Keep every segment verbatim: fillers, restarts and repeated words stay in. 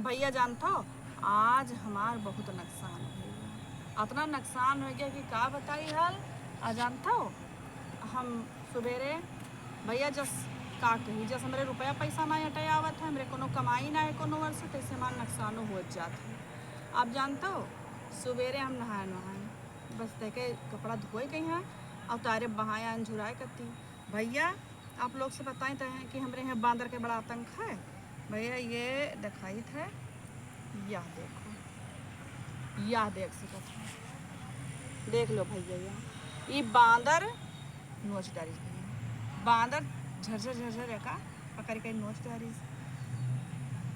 भैया जानत हो, आज हमार बहुत नुकसान होइ गया, अतना नुकसान होइ गया कि का बताई हाल। आ जानत हो, हम सुबेरे, भैया जस का कही, जस हमरे रुपया पैसा नाहीं अटे आवत है, हमरे कोनो कमाई नाहीं है कोनो वर्ष, तैसे हमार नुकसानो होत जात है। आप जानत हो, सुबेरे हम नहाए नहाए, बस देखे कपड़ा धोए गई हैं और तारे बहाए अंझुराए करती। भैया, आप लोग से बताई तो हैं कि हमरे यहाँ बांदर के बड़ा आतंक है। भैया, ये देखाइत है, यह देखो, यह देख सकत है, देख लो भैया, यह, ये बांदर नोच डारिस भैया, बांदर झरझर झरझर एका पकड़ के नोच डारिस।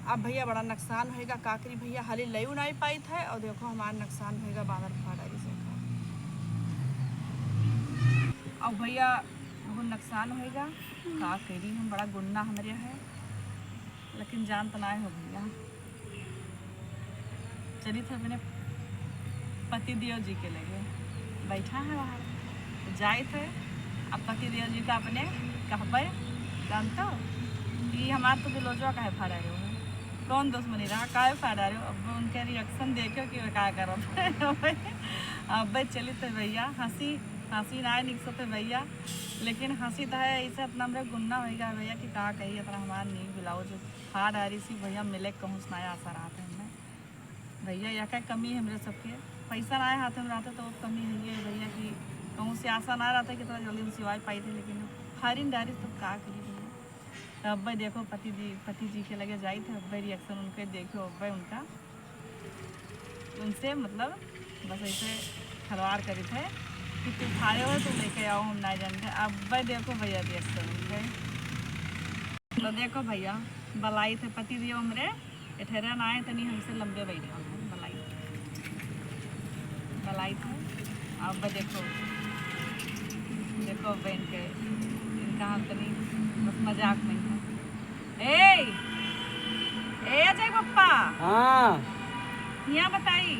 अब भैया बड़ा नुकसान होइगा, का करी भैया, हाली लयू नाहीं पाइत है, और देखो हमार नुकसान होइगा, बांदर फाड़ डारिस एका। अब भैया बहुत नुकसान होइगा, का करी हम, बड़ा गुन्ना हमरे है, लेकिन जानत नाहीं हो भैया। चलित है अपने पति देव जी के लगे, बैठा है बाहर, तो जाइत है, अब पति देव जी का अपने कहबे, जानत हो, कि हमार तो बिलोजवा काहे फाड़ा रहे हो, कौन दुश्मनी रहा, काहे फाड़ा रहे हो? अब उनके reaction देखो कि वे का करत है। अब चलित है भैया, हँसी, हँसी नाहीं निकसत है भैया, लेकिन हँसी तो है, ऐसे इतना हमरे गुन्ना होइगा भैया कि का कही, इतना हमार नीक ब्लाउज फाड़ डारिस भैया, मिले कहूँ से नाहीं आशा रहत है हमरे भैया, या का कमी है हमरे सबके, पैसा नाहीं हाथ में रहत है तो कमी है ये भैया कि कहूँ से आशा नाहीं रहत है कि इतना जल्दी हम सिवाय पाइत है, लेकिन फारिन डारिस तो का करी भैया। तो अब्बे देखो पति जी, पति जी के लगे जाइत है, अब्बे reaction उनके देखो, अब्बे उनका, उनसे मतलब बस ऐसे खिलवाड़ करित है कि तू फाड़े हो, तू लेके आओ, हम नाहीं जानते। अब्बे देखो भैया reaction उनके। तो देखो भैया, बलाइत है पति देव हमरे, एठेरा नाहीं, तनी हमसे लंबे बैठा हो, बलाइत, बलाइत है। अब देखो, देखो अब इनके, इनका हाल तनी बस मजाक नहीं है। ए, ए अजय पप्पा। हाँ। हियाँ बताई।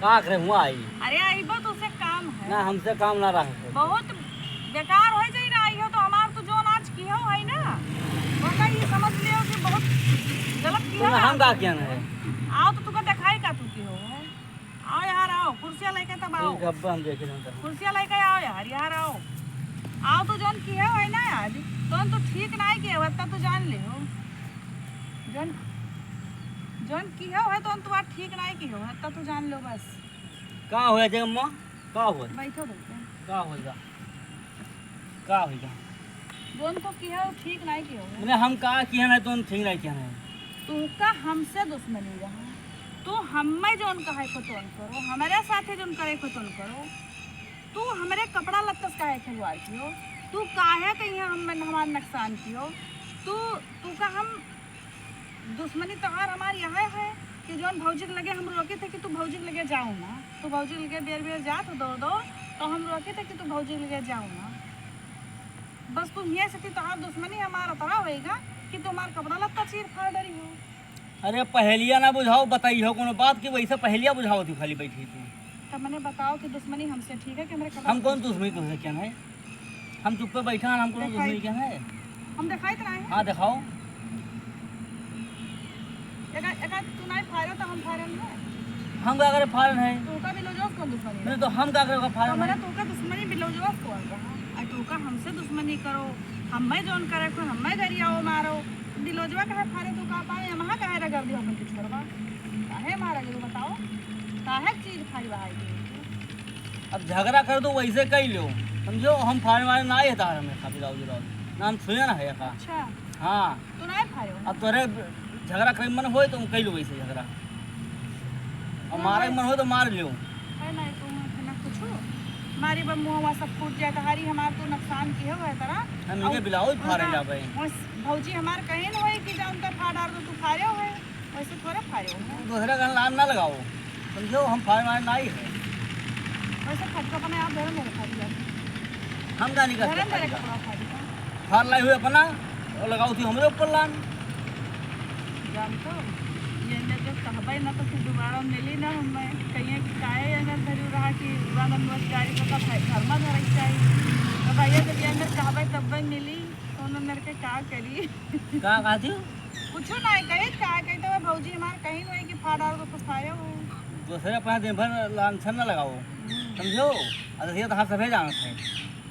का करे हुआ आई? अरे आइबो तो उसे काम है। ना, हमसे काम ना रहा। बहुत बेकार होइ जाई ना, आइयो तो हमार तो जोन आज किहो है ना, ओका ये समझ लियो कि बहुत गलत किहो तुमने है। हम का किया ना है? आओ तो तुका देखाई का तू किहो है। आओ यार, आओ, कुर्सिया लेके तब आओ। ठीक है, अब हम देख लेंगे। कुर्सिया लेके आओ यार, यार आओ। आओ तो जोन किहो है ना आज, तोन तो ठीक नाहीं किहो, इतना तो जान ले हो। जोन, जोन किहो है, तोन तो बात ठीक नाहीं किहो, इतना तो जान लो बस। का होया जय अम्मा? का होय? बैठो, बैठो। का होइगा? का होइगा? जोन तो किहो, ठीक नाहीं किहो। मने हम का किहे नाहीं, तोन ठीक नाहीं किहे नाहीं। तुका हमसे दुश्मनी रहा, तू हम्मे जोन कहे को तोन करो, हमरे साथे जोन करे को तोन करो, तू हमरे कपड़ा लत्ता से काहे खिलवाड़ किहो, तू काहे कहिया हम, हमार नुकसान किहो, तू, तुका हम दुश्मनी तोहार हमार यह है कि जौन भौजी के लगे हम रोकित है कि तू भौजी के लगे जाओ ना, तू भौजी के लगे बेर बेर जात हो दौड़ दौड़, तो हम रोकित है कि तू भौजी के लगे जाओ ना। बस तू हियाँ से थी, तोहार दुश्मनी हमार अतरा होएगा कि तू हमार कपड़ा लत्ता चीर फाड़ डरी हो। अरे पहेलिया ना बुझाओ, बताई हो कोनो बात कि वैसे पहेलिया बुझाओ तू खाली बैठी तू। तब मने बताओ कि दुश्मनी हमसे ठीक है कि हमरे कपड़ा हम कौन दुश्मनी तुमसे क्या है? हम चुप्पे बैठा हैं, हम कोनो देखाई। दुश्मनी क्या है? हम देखाई तो नहीं। हाँ, देखाओ। एका, एका तू नहीं फायरो तो हम फायरन है। हम का करे फायरन है? तू का भी लो जो कौन दुश्मनी नहीं है? तो हम का करे का फायरन तो है? तू का दुश्मनी बिलोजवा से कौन रहा? आ तू का हमसे दुश्मनी करो, हम मैं जौन करे को, हम मैं गरियाओ मारो। बिलोजवा काहे फारे तू का पावे? हम काहे रगड़ दियो अपन के छोड़वा? काहे मारा गेलू बताओ? काहे चीर फारी बहाई गेलू तू? अब झगड़ा कर दो, वैसे कही लो, समझो, हम फाड़े वाले ना आए तार हमें खा बिलाओ जुलाओ, ना हम सुने ना है का। अच्छा। हाँ। तू ना फाड़े हो? अब तोरे झगड़ा करे मन होए तो कही लो वैसे झगड़ा, और हाँ, मारे बस। मन होए तो मार लो। है ना, तू मत ना कुछो। मारी बा मुँहवा सब फूट जाए, तहारी हमार तू नुकसान किहे हुए तरा। हम इनके और बिलाओ फाड़े हाँ, जाबे। बस भौजी हमार कहीं न होए कि जा उनका फाड़ डार दो, तू फाड़े हुए। वैसे थोड़ा फाड़े हो। दूसरे का नाम ना लगाओ, समझो, हम फाड़े वाले ना ही है। वैसे फटका अपने आप धरम धरे फाड़ी जाते। हम का नहीं करते धरम धरे फाड़ी का। कपड़ा फाड़ी का। फाड़ लाई हुई अपना और लगाओ थी हमरे ऊपर लान। जानतो, ये अंदर जब कहबे ना तो फिर दोबारा मिली ना हमें। कहिए कि काहे अंदर धरू रहा कि राधा नोच गाड़ी पता था, घर में धरे के चाहिए। तो भैया जब ये अंदर कहबे तब मिली, तो उन्होंने के का करी? का कहती हो? कुछ ना है, कही का कही तो भौजी हमार डाल के फुसफाए हो। दूसरे अपना दिन भर लांछन न लगाओ, हम्म। समझो? अरे ये तो हम सभे जानत हैं।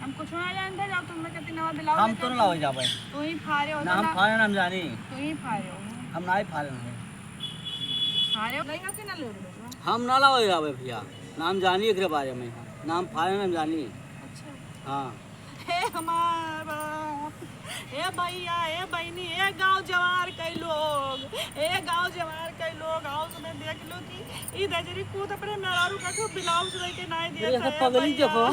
हम कुछ ना जानते, जाओ तुम लोग कितनी नवा दिलाओ हम लेकर तो ना लावे जावे। तू ही फारे हो ना, तो हम ना। फारे ना हम जानी। तू ही फारे हो। हम ना ही फारे हैं। फारे हो, नहीं हो कि ना ले लो? हम ना लावे जावे भैया, ना हम जानी एकरे बारे में, ना हम फारे ना हम जानी। अच्छा। हाँ। हे हमार बाप, हे भैया, हे बहिनी, हे गाँव जवार कई लोग, हे गाँव जवार कई लोग, आओ तुम्हें देख लो कि ई दजरी कूद अपने मेहरारू का खूब ब्लाउज लेके नाई दिया अरे, ये सब था, पगली भैया। देखो,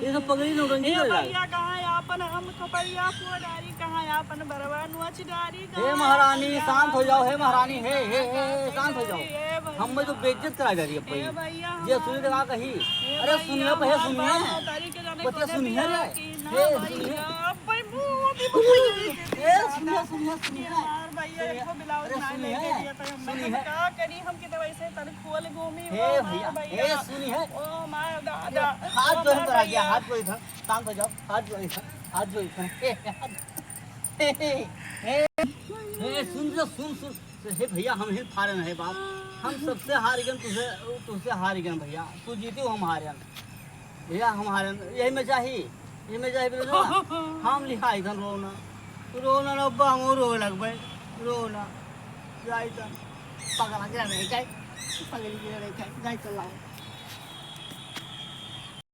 ये सब पगली नौटंकी हे कर रहा है। भैया, कहाँ है आपन हम खपरिया पुआ डारी, कहाँ है आपन बरवा नोच डारी, हे महारानी, शांत हो जाओ, हे महारानी, हे, हे, हे, हे, शांत हो जाओ। हे भैया। हम में तो बेइज्जत करा जा रही है हे भाई। भैया, ये हमारे सुनी तो का कही? हे अरे भैया, सुनिए, पहले हमारे सुनिए। बाप महतारी के जाने बच्चा कौन सुनिए बियाह रे। की ना हे भैया, सुनिए। अब भाई मुंह भी बंद हो गई। ए, सुनिए, सुनिए, सुनिए। यार भैया, सुनिए। एक ठो ब्लाउज अरे ना सुनिए, लेके दिया था, हम सुनिए। का करी, हम किते वैसे तन खोल घूमी, हे ओ मार भैया, भैया। ए सुनिए। ओ मार दादा, हाथ ओ जोड़ मार कर आ गया, भैया। हाथ जोड़ इधर, शांत हो जाओ, हाथ जोड़ इधर, हाथ जोड़ इधर। ए, हाथ ए, ए, ए, सुन रे, सुन, सुन। हे भैया, हम ही फारन है बाप। हम सबसे हार गए, तुझे, तुझसे हार गए भैया। तू जीती हो, हम हारे। भैया, हम हारे। यही में चाही, यही में चाही, बोले ना। हम लिहाई थन रोना। रोना ना, अब्बा, हम रो लगबे। रोना। जाई थन। पगला के नहीं जाई। पगली के नहीं जाई। जाई चलाओ।